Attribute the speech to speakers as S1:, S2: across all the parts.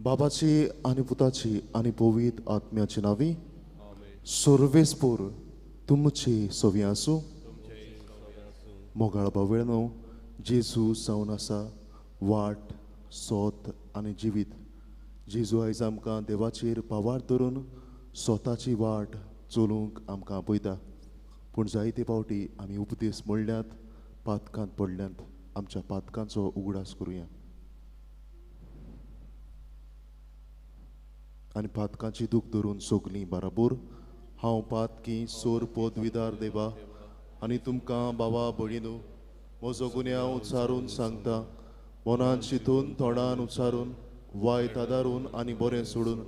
S1: बाबाची आनी पुताची आनी पवित्र आत्म्याची नावी सर्वेस्पोर तुमची सवी आसूं. मोगाळ बावळनो, जेजू जावन आसा वाट, सोत आनी जिवीत. जेजू आयज आमकां देवाचेर पावार धरून स्वताची वाट चलूंक आमकां आपयता. पूण जायते फावटी आमी उपदेश मोडल्यात, पातकांत पडल्यात. आमच्या पातकांचो उगडास करुया आनी पातकांची दूख धरून सगलीं बराबर हांव पातकी सोर पदवीदार देवा आनी तुमकां बाबा भयणीनू म्हजो गुन्यांव उच्चारून सांगता. मनान चिंतून, तोंडान उच्चारून, वायट आदारून आनी बरें सोडून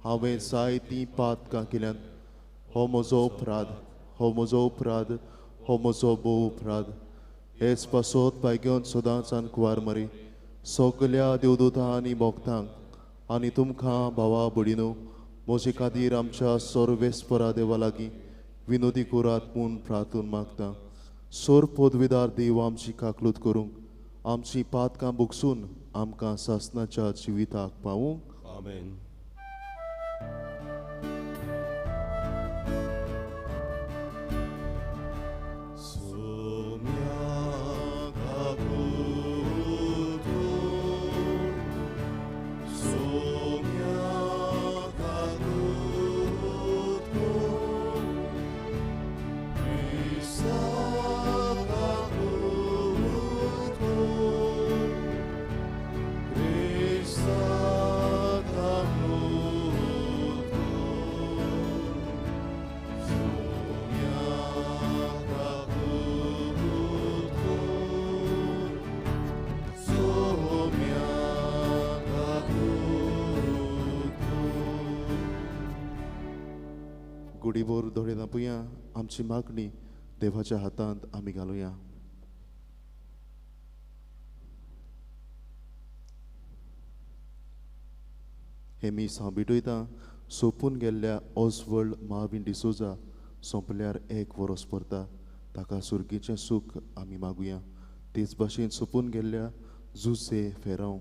S1: हांवें जायतीं पातकां केल्यांत. हो म्हजो अपराध, हो म्हजो अपराध, हो म्हजो भोव अपराध. हेच पासत भाग्योन सदांच आनी कुवार मरी सगल्या देवदूतां आनी भक्तांक आनी तुमकां भावा भयणीनू म्हजे खातीर आमच्या सर्वेस्परा देवा लागीं विनोदी करात म्हूण प्रार्थून मागता. सोर पदवीदार देव आमची काकलूत करूंक, आमची पातकां भोगसून आमकां सासणाच्या जिविताक पावूंक.
S2: आमेन.
S1: गुडीभर दोळे दांपुया, आमची मागणी देवाच्या हातांत आमी घालुया. हे मीस हांव भेटयतां सोंपून गेल्ल्या ऑसवर्ल्ड माविन डिसोजा सोंपल्यार एक वरोस परता ताका सुर्गीचें सूख आमी मागुया. तेच भाशेन सोंपून गेल्ल्या जुझे फेरांव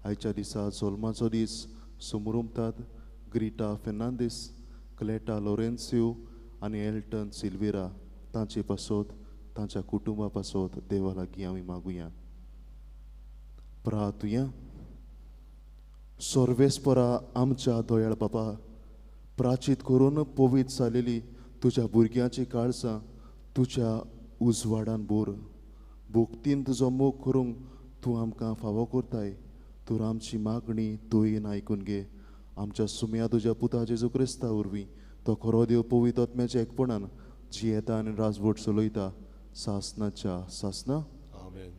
S1: आयच्या दिसा जल्माचो दीस समरुमतात ग्रिटा फेर्नांदीस, क्लेटा लोरेन्सियो आनी एल्टन सिल्वेरा तांचे पासत, तांच्या कुटुंबा पासत देवा लागीं आमी मागुया. प्रार्थुया. सर्वेस्परा आमच्या दयाळ बापा, प्राचीत करून पवित्र जालेली तुज्या भुरग्यांची काळजां तुज्या उजवाडान भर. भक्तीन तुजो मोग करूंक तूं आमकां फावो करताय. तर आमची मागणी तूं आयकून घे. आमच्या सुम्या तुज्या पुता जेजू क्रिस्ता वरवीं तो खरो देव पवित्र आत्म्याच्या एकपणान जियेता आनी राजवट चलयता सासनाच्या सासना.
S2: आमेन.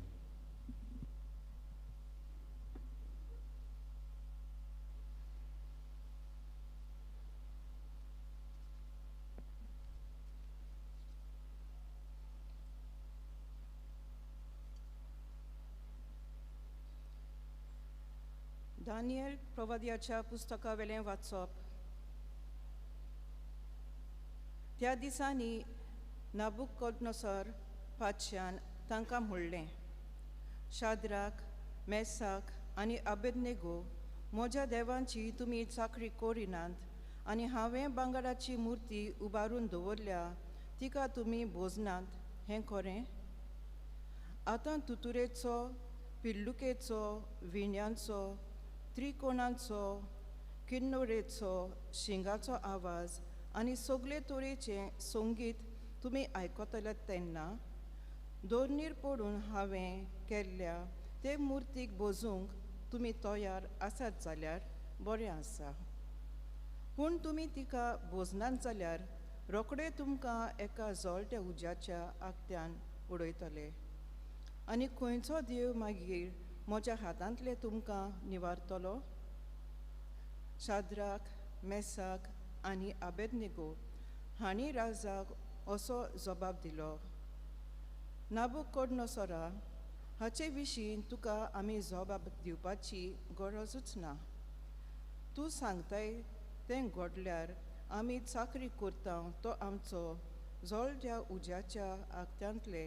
S3: दानियल प्रवाद्याच्या पुस्तकावेलें वाचप. त्या दिसांनी नाबुकोदनोसर पातशान तांकां म्हणलें, शाद्राक, मेसाक आनी अबेदनेगो म्हज्या देवांची तुमी चाकरी करिनात आनी हांवें भांगराची मुर्ती उबारून दवरल्या तिका तुमी भोजनात, हें खरें? आतां तुतुरेचो, पिल्लुकेचो, विण्यांचो, त्रिकोणांचो, किन्नोरेचो, शिंगाचो आवाज आनी सगळे तरेचें संगीत तुमी आयकतले तेन्ना दोर्नीर पडून हांवें केल्ल्या ते मुर्तीक बजूंक तुमी तयार आसात जाल्यार बरें आसा, पूण तुमी तिका भोजनात जाल्यार रोखडे तुमकां एका जळट्या उज्याच्या आगत्यान उडयतले आनी खंयचो देव मागीर म्हज्या हातांतले तुमकां निवारतलो? शाद्राक, मेसाक आनी आबेदनेगो हांणी राजाक असो जबाब दिलो, नाबुकोडनोसरा, हाचे विशीं तुका आमी जबाब दिवपाची गरजूच ना. तूं सांगताय तें घडल्यार आमी चाकरी करता तो आमचो जळट्या उज्याच्या आगत्यांतले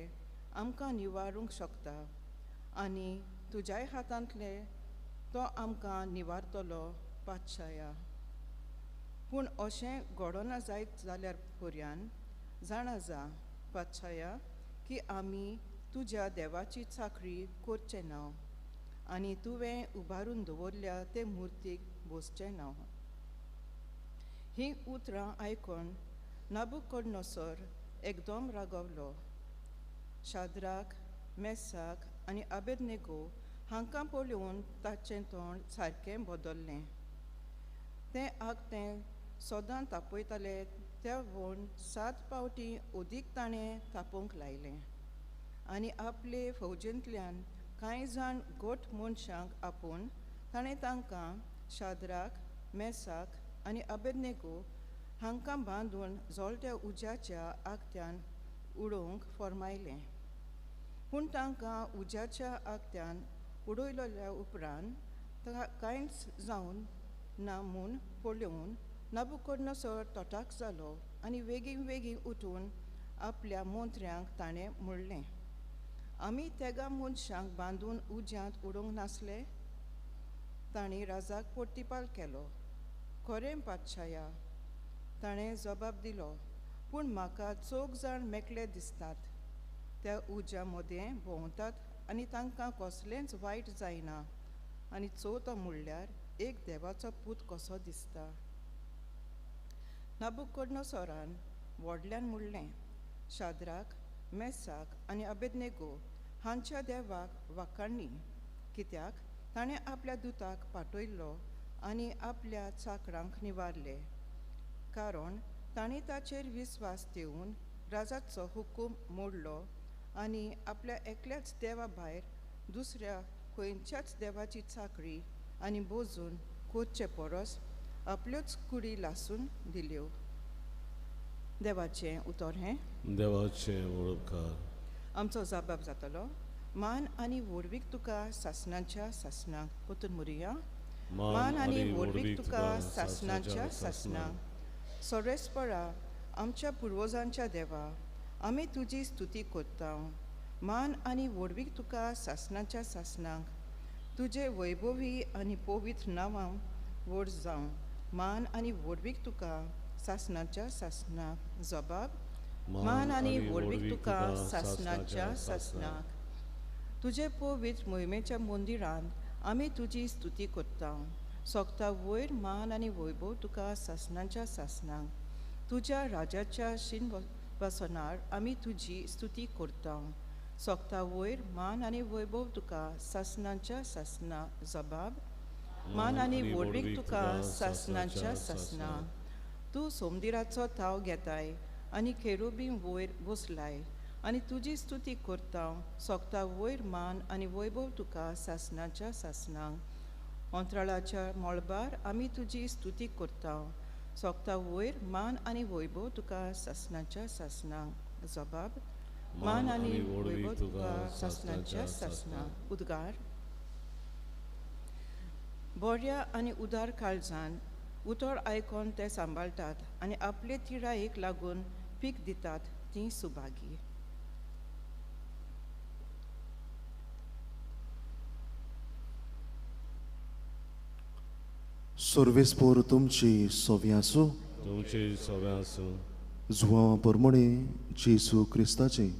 S3: आमकां निवारूंक शकता आनी तुज्याय हातांतले तो आमकां निवारतलो पातशाया. पूण अशें घडना जायत जाल्यार पर्यान जाणा जा पातशाया की आमी तुज्या देवाची चाकरी करचें ना आनी तुवें उबारून दवरल्या ते मुर्तीक बसचें ना. हीं उतरां आयकून नाबुकोडनोसर एकदम रागवलो. शाद्राक, मेसाक आनी आबेदनेगो हांकां पळोवन ताचें तोंड सारकें बदल्लें. तें आगतें सदां तापयताले त्या वण 7 पावटी अदीक ताणें तापोवंक लायलें आनी आपले फौजेंतल्यान कांय जाण गोठ मनशांक आपोवन ताणें तांकां शाद्राक, मेसाक आनी आबेदनेगो हांकां बांदून जळट्या उज्याच्या आगत्यान उडोवंक फर्मायलें. पूण तांकां उज्याच्या आगत्यान उडयल्या उपरांत कांयच जावन ना म्हूण पळोवन नाबुकोडनोसर तटाक जालो आनी वेगीं वेगीं उठून आपल्या मंत्र्यांक ताणें म्हणलें, आमी तेगा मनशांक बांदून उज्यांत उडोवंक नासले? तांणी राजाक प्रतिपाल केलो, खरें पातशाया. ताणें जबाब दिलो, पूण म्हाका चौग जाण मेकळे दिसतात, त्या उज्या मदें भोंवतात आनी तांकां कसलेंच वायट जायना आनी चवथो म्हणल्यार एक देवाचो पूत कसो दिसता. नाबुकोडनोसरान व्हडल्यान म्हणलें, शाद्राक, मेसाक आनी आबेदनेगो हांच्या देवाक वाखाणणी, कित्याक ताणें आपल्या दुताक पाठयल्लो आनी आपल्या चाकरांक निवारले, कारण तांणी ताचेर विस्वास दिवन राजाचो हुकूम मोडलो आनी आपल्या एकल्याच देवा भायर दुसऱ्या खंयच्याच देवाची चाकरी आनी बोजून करचे परस आपल्योच कुडी लासून दिल्यो. देवाचें उतर हें.
S2: देवाचें उपकार.
S3: आमचो जबाब जातलो, मान आनी व्हडवीक तुका सासणाच्या सासणाक. पोतून मुरया. मान आनी व्हडवीक तुका सासणाच्या सासणाक. सोरेस्परा आमच्या पुर्वजांच्या देवा, आमी तुजी स्तुती करता. मान आनी व्हडवीक तुका सासणाच्या सासणाक. तुजे वैभवी आनी पवित्र नांवां व्हड जावं. मान आनी व्हडवीक तुका सासणाच्या सासणाक. जबाब, मान आनी व्हडवीक तुका सासणाच्या सासणाक. तुजे पवित्र मोहिमेच्या मंदिरांत आमी तुजी स्तुती करता. सोगता वयर मान आनी वैभव तुका सासणाच्या सासणाक. तुज्या राजाच्या शिनवासनार आमी तुजी स्तुती करता. सोगता वयर मान आनी वैभव तुका सासणाच्या सासणाक. जबाब, मान आनी व्हडवीक तुका सासणाच्या सासणाक. तूं सोमदिराचो थाव घेताय आनी खेरुबी वयर बसलाय आनी तुजी स्तुती करता. सोगता वयर मान आनी वैभव तुका सासणाच्या सासणाक. अंतराळाच्या मळबार आमी तुजी स्तुती करता. सोगता वयर मान आनी वैभव तुका सासणाच्या सासणाक. जबाब, मान आनी वैभव तुका सासणाच्या सासणाक. उद्गार. बऱ्या आनी उदार काळजान उतर आयकोन ते सांबाळटात आनी आपले तिरायेक लागून पीक दितात ती सुभागी.
S1: सर्वेस्पोर तुमची सोवी आसूं.
S2: तुमची सोवी आसूं.
S1: जुवां परमणे जेजू क्रिस्ताचें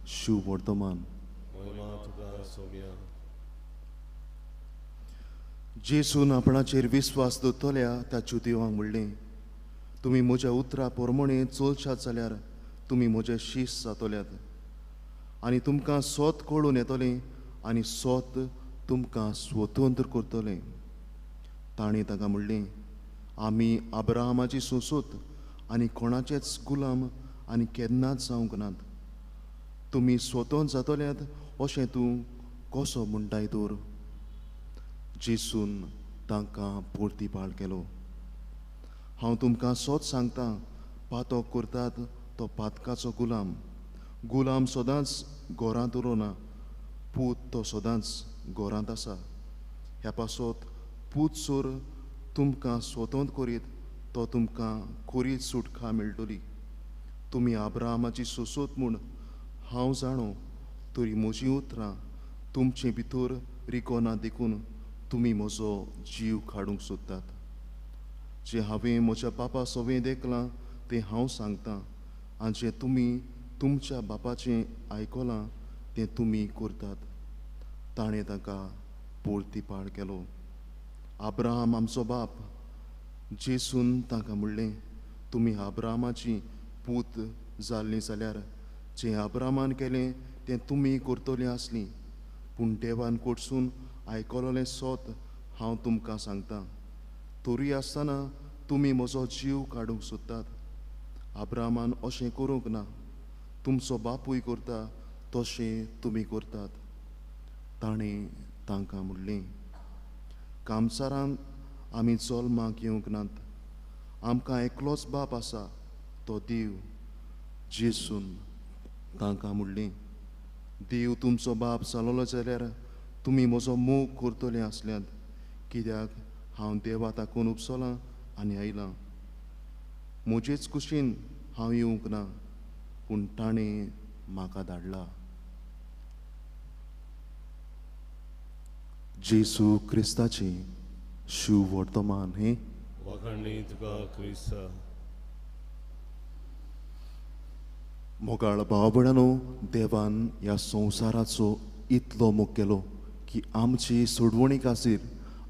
S1: शिव वर्तमान. जेजून आपणाचेर विस्वास दवरतल्या त्या ज्युदेवांक म्हणलें, तुमी म्हज्या उतरा परमणे चलशात जाल्यार तुमी म्हजे शीस जातल्यात आनी तुमकां सोत कळून येतलें आनी सोत तुमकां स्वतंत्र करतलें. ताणें तांकां म्हणलें, आमी अब्राहमाची सोंसत आनी कोणाचेच गुलाम आनी केन्नाच जावंक नात. तुमी स्वतंत्र जातल्यात अशें तूं कसो म्हणटाय तर? जेसून तांकां परतीपाळ केलो, हांव तुमकां सत सांगता, पातक करतात तो पातकाचो गुलाम. गुलाम सदांच घरांत उरना, पूत तो सदांच घरांत आसा. ह्या पासत पूत सर तुमकां स्वतंत्र करीत तो तुमकां खरी सुटका मेळटली. तुमी अब्राहमाची सोंसत म्हूण हांव जाणो, तरी म्हजीं उतरां तुमचे भितर रिगना देखून तुमी म्हजो जीव काडूंक सोदतात. जें हांवें म्हज्या बापा सवें देखलां तें हांव सांगतां, आनी जें तुमी तुमच्या बापाचें आयकलां तें तुमी करतात. ताणें तांकां परतीपाळ केलो, अब्राहम आमचो बाप. जेसून तांकां म्हणलें, तुमी अब्राहमाची पूत जाल्लीं जाल्यार जें अब्राहमान केलें तें तुमी करतलीं आसलीं. पूण देवान कडसून आयकलोलें सत हांव तुमकां सांगतां, तरी आसतना तुमी म्हजो जीव काडूंक सोदतात. अब्राहमान अशें करूंक ना, तुमचो बापूय करता तशें तुमी करतात. ताणें तांकां म्हणलें, कामसारान आमी जल्माक येवंक नात, आमकां एकलोच बाप आसा, तो देव. जेसून तांकां म्हणलें, देव तुमचो बाप जालोलो जाल्यार तुमी म्हजो मोग करतले आसल्यात, कित्याक हांव देवा ताकून उपसलां आनी आयलां. म्हजेच कुशीन हांव येवंक ना, पूण ताणें म्हाका धाडला. जेसू क्रिस्ताची शिव वर्तमान हें
S2: वाखाणणी तुका क्रिस्ता.
S1: मोगाळ भाव भयणांनो, देवान ह्या संवसाराचो इतलो मोग केलो की आमची सोडवणी खातीर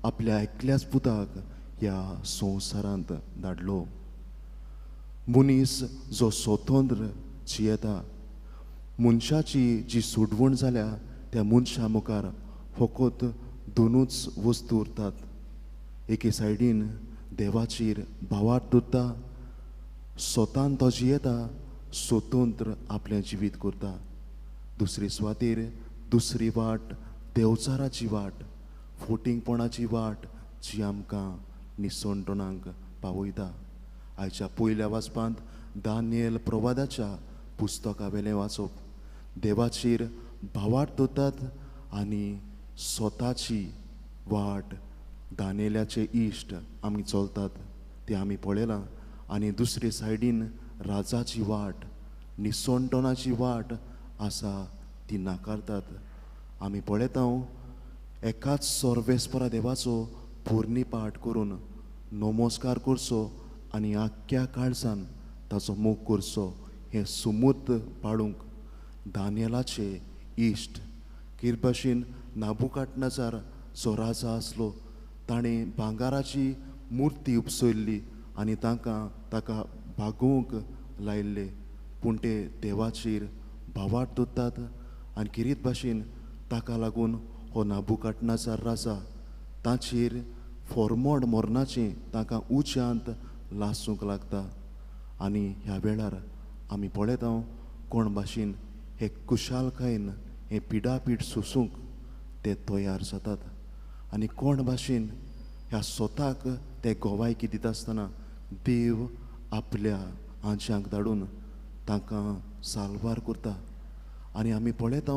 S1: आपल्या एकल्याच पुताक ह्या संवसारांत धाडलो. मनीस जो स्वतंत्र जियेता, मनशाची जी सोडवण जाल्या त्या मनशा मुखार फकत दोनूच वस्तू उरतात. एके सायडीन देवाचेर भावार्थ उरता, स्वतान तो जियेता, स्वतंत्र आपलें जिवीत करता. दुसरे सुवातेर दुसरी वाट, देवचाराची वाट, फोटिंगपणाची वाट जी आमकां निसणटणांक पावयता. आयच्या पयल्या वाचपांत दानियल प्रवादाच्या पुस्तका वेलें वाचप, देवाचेर भावार्थ दवरतात आनी स्वताची वाट दानेल्याचे इश्ट आमी चलतात तें आमी पळयलां. आनी दुसरे सायडीन राजाची वाट, निसणटणाची वाट आसा ती नाकारतात. आमी पळयता एकाच सर्वेस्परा देवाचो पुर्णीपाठ करून नमस्कार करचो आनी आख्ख्या काळजान ताचो मोग करचो हें सुमूर्त पाळूंक दानियलाचे इश्ट किरभाशेन नाबुकाटनाजार जो राजा आसलो ताणें भांगाराची मुर्ती उपसयल्ली आनी तांकां ताका भागोवंक लायिल्ले, पूण ते देवाचेर भावार्थ दवरतात आनी किरीत भाशेन ताका लागून हो नाबुकाटनाजार राजा ताचेर फॉर्मोड मरणाचें तांकां उच्यांत लासूंक लागता. आनी ह्या वेळार आमी पळयता कोण भाशेन हे कुशालकायेन हें पिडापीड सोसूंक ते तयार जातात आनी कोण भाशेन ह्या स्वताक ते गोवायकी दिता आसतना देव आपल्या आंज्यांक धाडून तांकां साल्वार करता. आनी आमी पळयता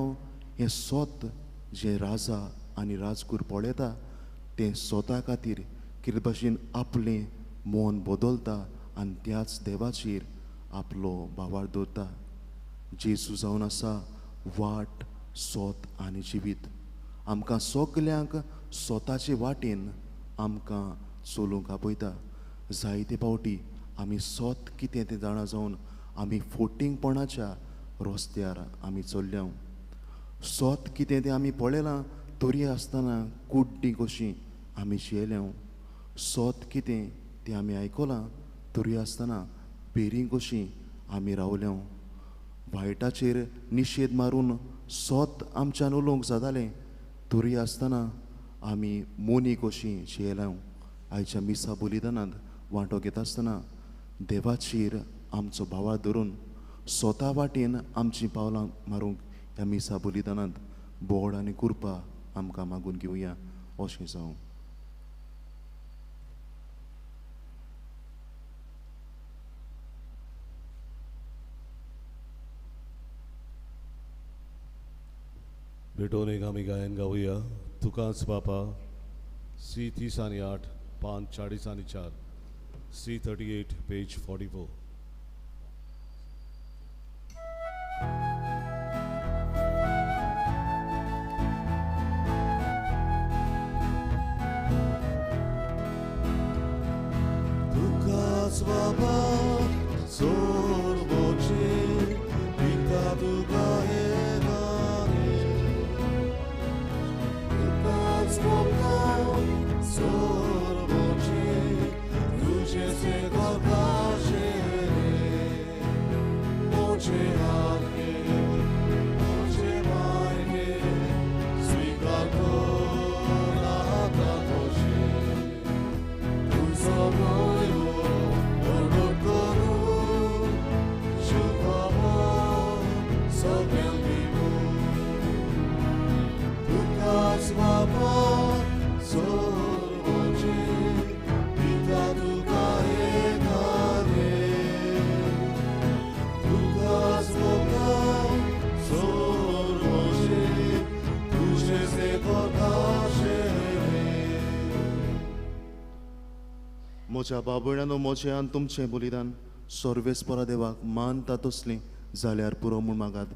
S1: हें स्वत जें राजा आनी राजगुरू पळयता तें स्वता खातीर कितें भाशेन आपलें मन बदलता आनी त्याच देवाचेर आपलो भावार्थ दवरता. जेजू जावन आसा वाट, सोत आनी जिवीत. आमकां सगल्यांक स्वताचे वाटेन आमकां चलूंक आपयता. जायते फावटी आमी सोत कितें तें जाणा जावन आमी फोटिंगपणाच्या रस्त्यार आमी चल्ल्या. सोत कितें तें आमी पळयलां तरी आसतना कुड्डी कशी आमी जियेल्या. सोत कितें तें आमी आयकलां तरी आसतना बेरी कशी आमी रावल्या. वायटाचेर निशेद मारून सोत आमच्यान उलोवंक जातालें, तरी आसतना आमी मोनी कशी जियेल्या. आयच्या मिसा बलिदानांत वांटो घेता आसतना देवाचेर आमचो भावार धरून स्वता वाटेन आमचीं पावलां मारूंक ह्या मिसा बलिदानांत बोड आनी कृपा आमकां मागून घेवया. अशें जावं.
S2: भेटोवन एक आमी गायन गावया. तुकाच बापा, सी 30 आनी 8, पान 40 आनी 4, सी 38 पेज 44. तुकाच बाबा सोर्वोचे पिता तुका हे गाणे, तुकाच बाबा सोर्वोचे तुझे से करताशे रे, मोजे हाके मोजे मायके स्वीकार कर आता तोशे, तुझो वैभव प्रगट करून शुभमो सगळ्यांक दिवूं. तुकाच बाबा सोर्वोचे पिता तुका हे गाणे, तुकाच बाबा सोर्वोचे तुझे से करताशे रे.
S1: म्हज्या बाबड्यानो, म्हजें आनी तुमचें बलिदान सर्वेस्परा देवाक मानता तसलें जाल्यार पुरो म्हूण मागात.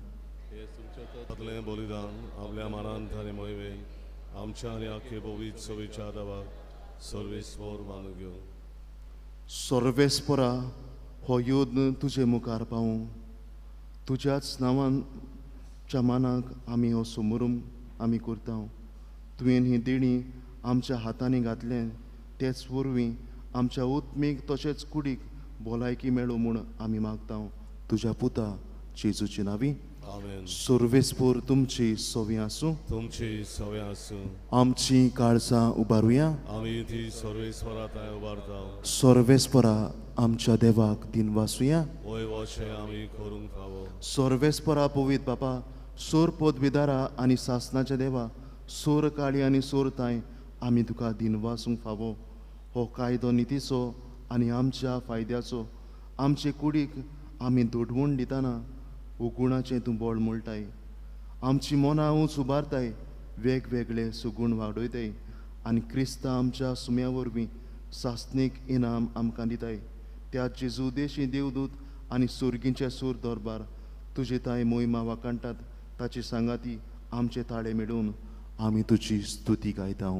S2: सगळें बलिदान आपल्या मानांत आनी मोहिमेन आमच्या आनी आख्खे पवित्र सभेच्या देवाक सर्वेस्पर मानून घेवं.
S1: सर्वेस्परा, हो युद्ध तुजे मुखार पावूं. तुज्याच नांवाच्या मानाक आमी हो समोरून आमी करता. तुवें ही देणी आमच्या हातांनी घातलें, तेच वरवीं आमच्या उत्मीक तशेंच कुडीक भलायकी मेळूं म्हूण आमी मागता. तुज्या पुता जेजूची नांवी.
S2: आमेन.
S1: सर्वेस्पर तुमची सवी आसूं.
S2: तुमची सवे आसूं.
S1: आमची काळजां उबारुया.
S2: आमी ती सर्वेस्परा थंय उबारता.
S1: सर्वेस्परा आमच्या देवाक दिनवासुया.
S2: वय वशें आमी करूंक फावो.
S1: सर्वेस्परा पवित्र बापा, सोर पदविदारा आनी सासनाच्या देवा, सोर काळी आनी सोर तांय आमी तुका दिनवासूंक फावो. हो कायदो नितीचो आनी आमच्या फायद्याचो. आमचे कुडीक आमी दोडवण दितना उगुणाचें तूं बळ मोळटाय. आमची मनां उंच उबारताय, वेगवेगळे सुगूण वाडयताय आनी क्रिस्ता आमच्या सुम्या वरवीं सासणीक इनाम आमकां दिताय. त्या जेजू देशी देवदूत आनी सुर्गींचे सूर दरबार तुजे ताय मोहिमा वाखाणटात. ताची सांगाती आमचे ताळे मेळून आमी तुजी स्तुती गायता.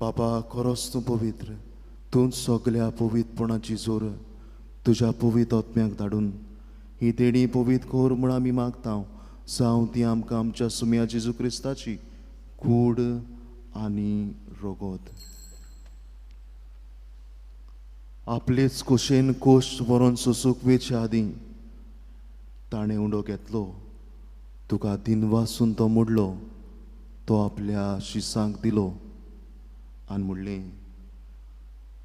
S1: बाबा, खरोच तूं पवित्र, तूं सगल्या पवित्रपणाची जोर तुज्या पवित्र आत्म्याक धाडून ही देणी पवित्र कर म्हूण आमी मागता. जावं ती आमकां आमच्या सुम्या जेजू क्रिस्ताची कूड आनी रगत. आपलेच कुशेन कोश व्हरोन सोसूंक वेचे आदीं ताणें उंडो घेतलो, तुका दिनवासून तो मोडलो, तो आपल्या शिसांक दिलो आनी म्हणलें,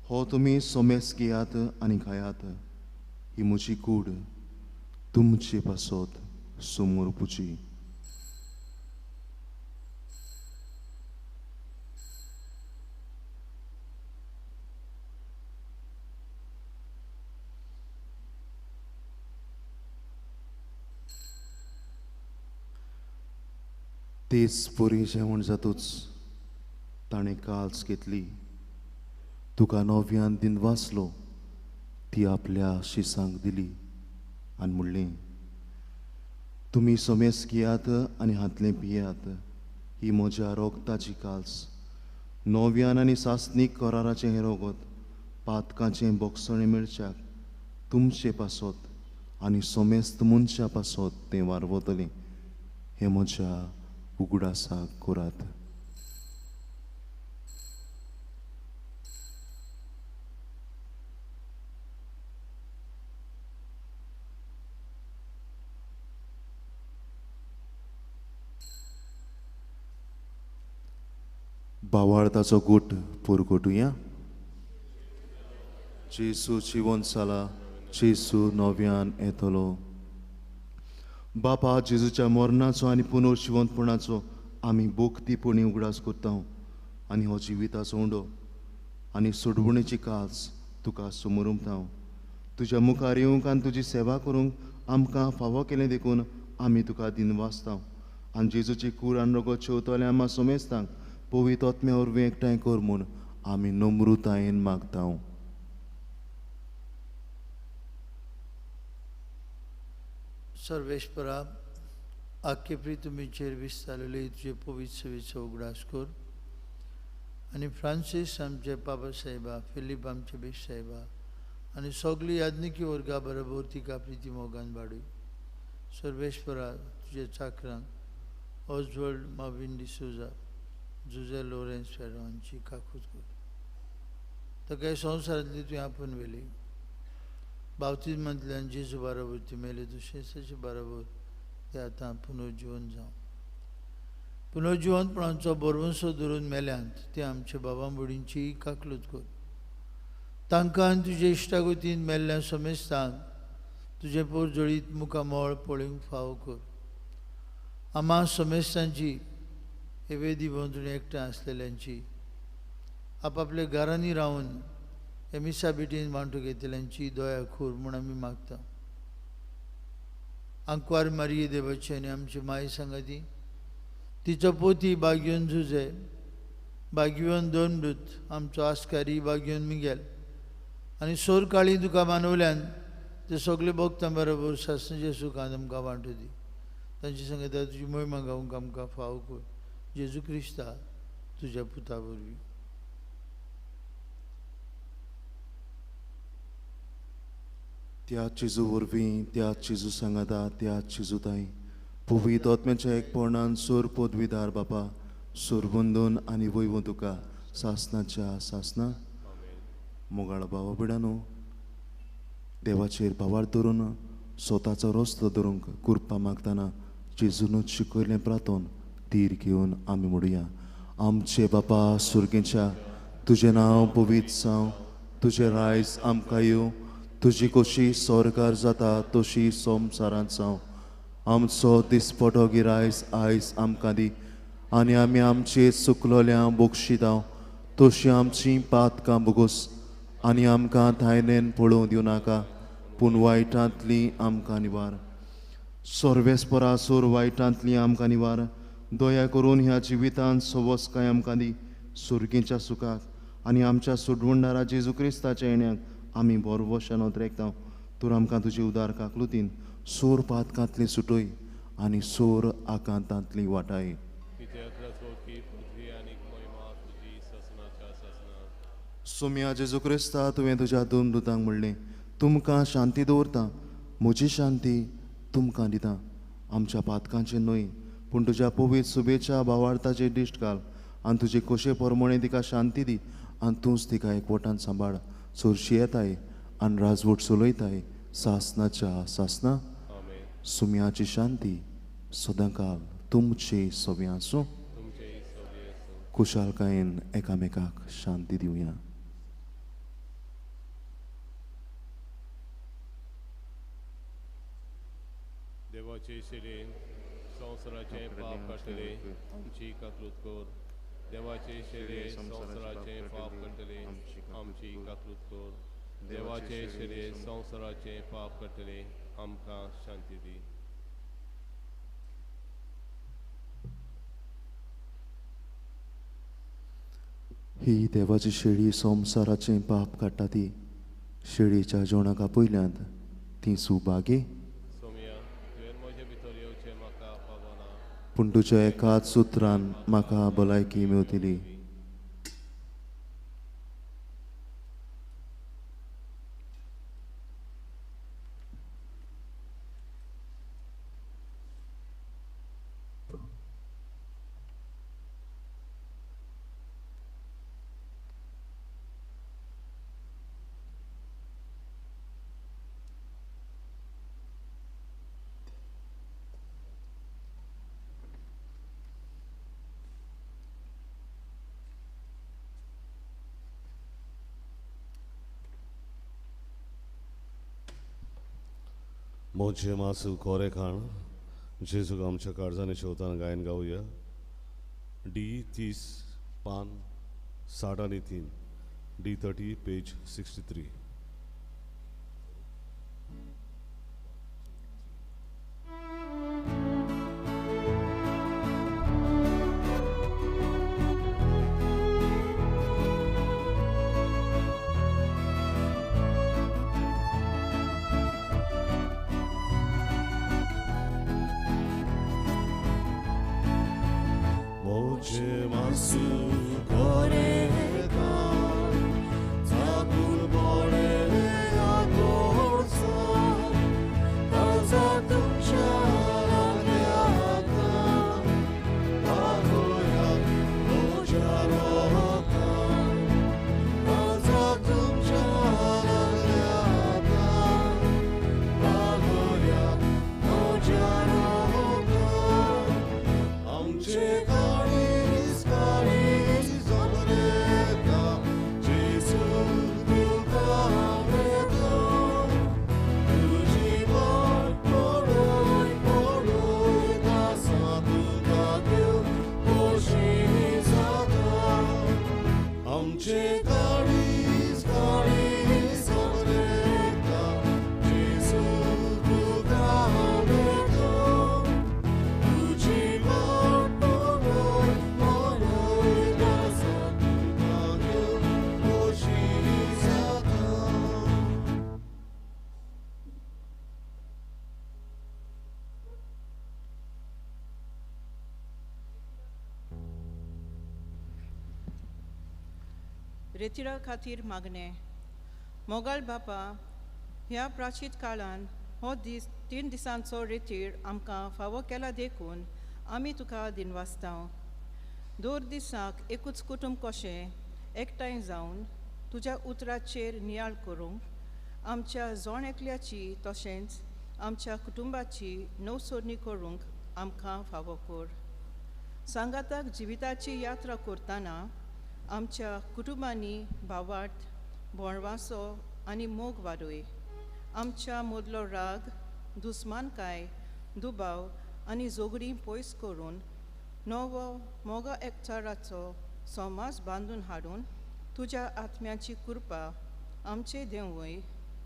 S1: हो तुमी सोमेस घेयात आनी खायात, ही म्हजी कूड तुमचे पासत समर्पुची. तेच परी जेवण जातूच ताणें काल्स घेतली, तुका नव्यान दिन वाचलो, ती आपल्या शिसांक दिली आनी म्हणलें, तुमी समेस घेयात आनी हातलें पियात, ही म्हज्या रोगताची काल्स, नव्यान आनी सासणीक कराराचें हें रोगत पातकाचें बोगसणें मेळच्याक तुमचे पासत आनी समेस्त मनशा पासत तें वारवतलें, हें म्हज्या उगडासाक करात. बावाळताचो गूट पुरगोटुया. जेजू जिवन जाला, जेजू नव्यान येतलो. बापा, जेजूच्या मरणाचो आनी पुनर्जिवंतपणाचो आमी भोक्तीपणी उगडास करता आनी हो जिविताचो उंडो आनी सोडवणेची काज तुका समरुमता. तुज्या मुखार येवंक आनी तुजी सेवा करूंक आमकां फावो केलें देखून आमी तुका दिनवासता आनी जेजूची कूड आनी रगत शेवतल्या आमा समेस्तांक पवित्र आत्म्या वरवीं एकठांय कर म्हूण आमी नम्रतायेन मागता.
S4: सर्वेश्वरा, आख्खे प्रितुमीचेर विस्तारलेली तुजे पवित्र सेवेचो उगडास कर आनी फ्रांसीस आमचे बाबा साहेबा, फिलीप आमचे बेश साहेबा आनी सगळी याज्ञिकी वर्गा बरोबर तिका प्रिती मोगान वाडय. सर्वेश्वरा, तुज्या चाकरांक ऑजवर्ल्ड माविन डिसोजा, जुजे लोरेन्स फेरो हांची काकूत कर. ताका संवसारांतली तुवें आपूण व्हेली, बावतीजमांतल्यान जेजू बाराबर ती मेले, तशेंच ताचे बाराबर ते आतां पुनर्जिवन जावं. पुनर्जिवंतपणाचो बरवंसो धरून मेल्यांत ते आमच्या बाबा बुडींची काकलूत कर. तांकां आनी तुजे इश्टागतीन मेल्ल्या समेस्तांक तुजें पोरजळीत मुखामळ पळोवंक फावो कर. आमा समेस्तांची हे वेदी भोंवतणी एकठांय आसलेल्यांची, आपापल्या घरांनी रावन हे मिसा भेटीन वांटो घेतल्यांची दया खूर म्हूण आमी मागता. आंकवार मारिये देवाची आनी आमची माय सांगाती, तिचो पोती बागयोन जुजे, बागयोन दोन दूत, आमचो आस्कारी बागयोन मिगेल आनी सोर काळी तुका मानवल्यान ते सगळे भोगता बरोबर सासणाच्या सुखान आमकां वांटो दी. तांचे सांगता तुजी मोहिमा गावंक आमकां फावो कर. जेजू क्रिस्ता तुज्या पुता वरवीं.
S1: त्या जेजू वरवीं, त्या जेजू सांगाता, त्या जेजू ताई पवित्र आत्म्याच्या एकपणान सोर पदवीदार बापा सोरबंदून आनी वयवूं तुका सासनाच्या सासना. मोगाळ बाबा बिडानो, देवाचेर भावार धरून स्वताचो रस्तो धरूंक कृपा मागतना जेजूनच शिकयलें प्रातोन धीर घेवन आमी म्हणुया. आमचे बापा सुर्गेच्या, तुजें नांव पवित्र जावं, तुजें रायज आमकां येवं, तुजी कशी स्वर्गार जाता तशी संवसारांत जावं. आमचो दिसपटो गिरायस आयज आमकां दी आनी आमी आमचे चुकलोल्या बक्षितांव तशी आमची पातकां बोगोस आनी आमकां थायनेन पळोवंक दिवं नाका, पूण वायटांतली आमकां निवार. सर्वेस्परा सोर वायटांतली आमकां निवार. दया करून ह्या जिवितांत सवसकाय आमकां दी सुर्गीच्या सुखाक आनी आमच्या सोडवणदारा जेजू क्रिस्ताच्या येण्याक आमी भरवशान ओतरेकता. तर आमकां तुजी उदार काकलुतीन सोर पातकांतली सुटय आनी सोर आकांतांतली वाटाय. सोम्या जेजू क्रिस्ता, तुवें तुज्या दोन दुतांक म्हणलें, तुमकां शांती दवरता, म्हजी शांती तुमकां दिता. आमच्या पातकांचें न्हय पूण तुज्या पवित्र सुबेच्या भावार्थाचेर दिश्ट घाल आनी तुजे खोशे प्रमाणे तिका शांती दी आनी तूंच तिका एकवटान सांबाळ. चोरशी येताय आनी राजवट चलयताय सासनाच्या सासना. सुम्याची शांती सदांकाल तुमचे सवे आसूं. खुशालकायेन एकामेकाक शांती दिवया.
S5: देवाचे शिरे संवसाराचें पाप काडटले आमची कातलूत कर. देवाचे शिरे संवसाराचें पाप काडटले आमची कातलूत कर. देवाचे शिरे संवसाराचें पाप काडटले आमकां शांती दी.
S1: ही देवाची शेळी संवसाराचें पाप काडटा ती शेळीच्या जेवणाक आपयल्यांत ती सुभागी. पूण तुज्या एकाच सुत्रान म्हाका भलायकी मेवतली.
S2: मोजे मासू कोरे खाण जेजूक आमच्या काळजांनी शेवताना गायन गावया. डी 30 पान 60 3, डी 30 पेज 63.
S3: रेतिरा खातीर मागणें. मोगाळ बापा, ह्या प्राचीन काळान हो दीस 3 दिसांचो रेतीर आमकां फावो केला देखून आमी तुका दिनवासता. 2 दिसाक एकूच कुटुंब कशें एकठांय जावन तुज्या उतराचेर नियाळ करूंक आमच्या जण एकल्याची तशेंच आमच्या कुटुंबाची नवसोरणी करूंक आमकां फावो कर. सांगाताक जिविताची यात्रा करतना आमच्या कुटुंबांनी भावार्थ, भोणवासो आनी मोग वाडय. आमच्या मदलो राग, दुस्मानकाय, दुबाव आनी झगडीं पयस करून नवो मोगा एकचाराचो समाज बांदून हाडून तुज्या आत्म्याची कृपा आमचे देंवय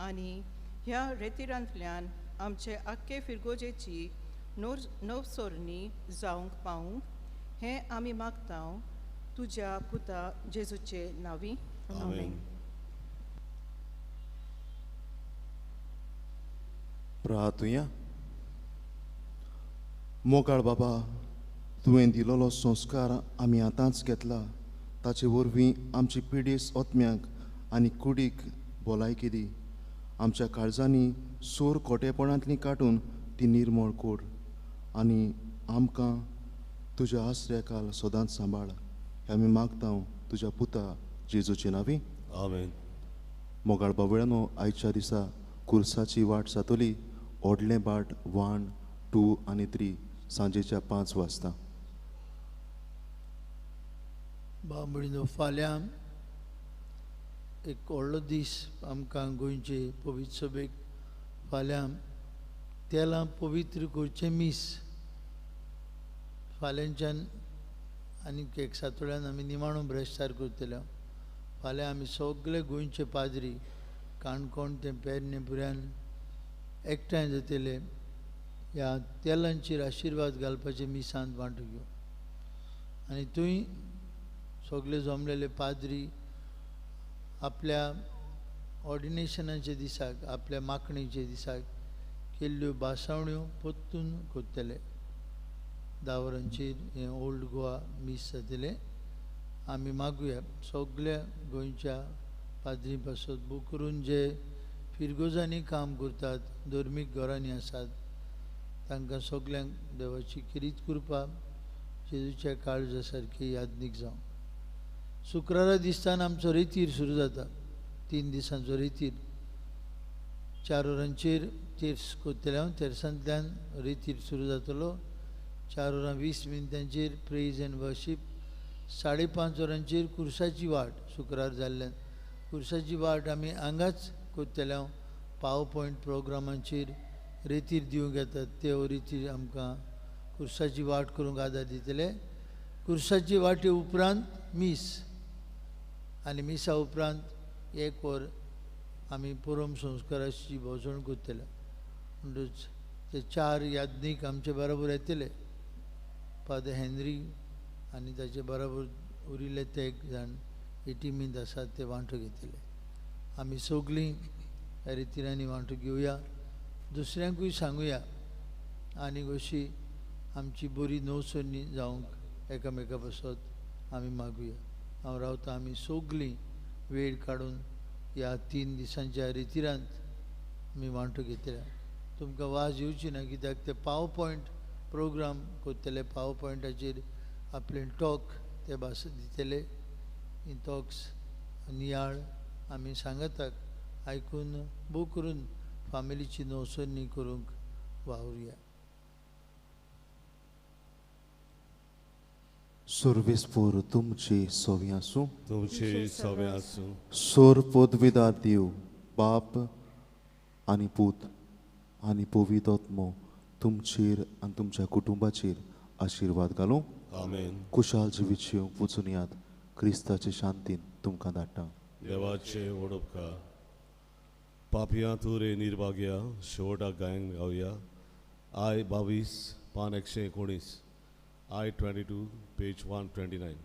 S3: आनी ह्या रेतिरांतल्यान आमचे आख्खे फिरगोजेची नवसोरणी जावंक पावूंक हें आमी मागता तुज्या पुता जेजूचे नांवी. आमेन.
S1: प्रार्थुया. मोगाळ बाबा, तुवें दिलोलो संस्कार आमी आतांच घेतला, ताचे वरवीं आमची पिडीस आत्म्याक आनी कुडीक भलायकी दी. आमच्या काळजांनी सोर खोटेपणांतली काडून ती निर्मळ कोर आनी आमकां तुज्या आसऱ्याकाल सदांच सांबाळ. हें आमी मागता तुज्या पुता जेजूचे नांवी.
S2: आमेन.
S1: मोगाळ बाबळ्यानो, आयच्या दिसा कुर्साची वाट जातली ओडलें बाट 1, 2 आनी 3 सांजेच्या 5 वाजता.
S4: बाबडीनो, फाल्यां एक व्हडलो दीस आमकां गोंयचे पवित्र सभेक. फाल्यां तेलां पवित्र करचें मीस फाल्यांच्यान आनीक एक सातोळ्यान आमी निमाणो ब्रेस्तार करतले. फाल्यां आमी सगळे गोंयचे पाद्री काणकोण ते पेरणे पुऱ्यान एकठांय जातले ह्या तेलांचेर आशिर्वाद घालपाचे मिसांत वांटो घेवंक. आनी थंय सगळे जमलेले पाद्री आपल्या ऑर्डिनेशनाच्या दिसाक आपल्या मागणेच्या दिसाक केल्ल्यो भासावण्यो परतून करतले. 10 वरांचेर हें ओल्ड गोवा मीस जातलें. आमी मागुया सगळ्या गोंयच्या पाद्री पासत बूक करून जे फिरगोजांनी काम करतात धर्मीक घरांनी आसात तांकां सगल्यांक देवाची किरीत कृपा जेजूच्या काळजा सारकी यादनीक जावं. शुक्रारा दिसताना आमचो रेतीर सुरू जाता. 3 दिसांचो रेतीर. 4 वरांचेर तेर्स करतले हांव. तेर्सांतल्यान रेतीर सुरू जातलो. 4 वरां 20 मिनटांचेर प्रेज एंड वर्शीप. 5:30 वरांचेर कुर्साची वाट शुक्रार जाल्ल्यान कुर्साची वाट आमी हांगाच करतले हांव. पावर पॉयंट प्रोग्रामांचेर रेतीर दिवंक येतात ते रेतीर आमकां कुर्साची वाट करूंक आदार दितले. कुर्साची वाटे उपरांत मीस आनी मिसा उपरांत 1 वर आमी परम संस्काराची भोजन करतले. म्हणटच ते 4 याज्ञीक आमचे बरोबर येतले. फादर हेनरी आनी ताचे बरोबर उरिल्ले ते एक जाण हे टिमींत आसात ते वांटो घेतले. आमी सगळीं ह्या रितिरांनी वांटो घेवया, दुसऱ्यांकूय सांगुया आनी अशी आमची बरी नवसरणी जावंक एकामेका पासत आमी मागुया. हांव रावता आमी सगळीं वेळ काडून ह्या 3 दिसांच्या रितिरांत आमी वांटो घेतल्या. तुमकां वाज येवची ना कित्याक ते पावर पॉयंट प्रोग्राम करतले. पावर पॉयंटाचेर आपले टॉक ते भास दितले. ही टॉक्स नियाळ आमी सांगताक आयकून बूक करून फामिलीची नवसरणी करूंक वावरुया.
S1: सर्वेस्पोर तुमचे सवी आसूं.
S2: तुमचे सवे आसूं.
S1: सोर पदवीदार देव बाप आनी पूत आनी पवित्र आत्मो तुमचेर आनी तुमच्या कुटुंबाचेर आशिर्वाद घालूं.
S2: आमेन.
S1: कुशाल जिवीत शिवंक वचून याद क्रिस्ताचे शांतीन तुमकां धाडटा.
S2: देवाचे वडोपकार पापया तूं रे निर्भाग्या शेवटाक गायन गावया. I 22 पान 119 I 22 page 129.